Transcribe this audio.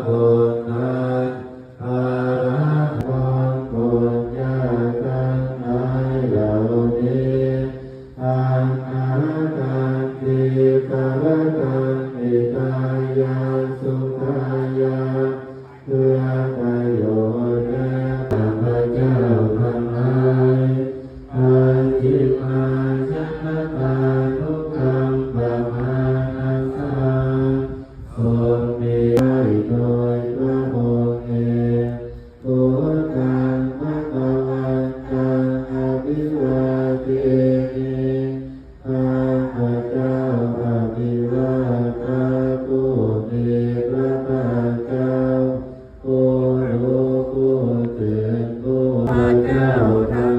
ຕົນນັ້ນ ອະລະຫັງ ຄວາມຄົນຍາກທັງຫຼາຍເຫຼົ່ານີ້ ອັນຫາທັນທີ ຄະລະທັນ ຫິຕາຍະ ສຸຂາຍະ ເພື່ອປະໂຫຍດແກ່ຂ້າພະເຈົ້າທັງຫຼາຍ ປັດຈິມມາຈະນະປານຸກຳປະມານະຄາ ຊົງມີໄວ້ໂດຍພະອົງເອງ. ພຸດທັງພະຄະວັນຕັງ ອະພິວາເທມິ ຂ້າພະເຈົ້າອະພິວາທະຜູ້ມີພະພາກເຈົ້າ ຜູ້ຮູ້ຜູ້ເປັນ ຜູ້ພະເຈົ້າທັງ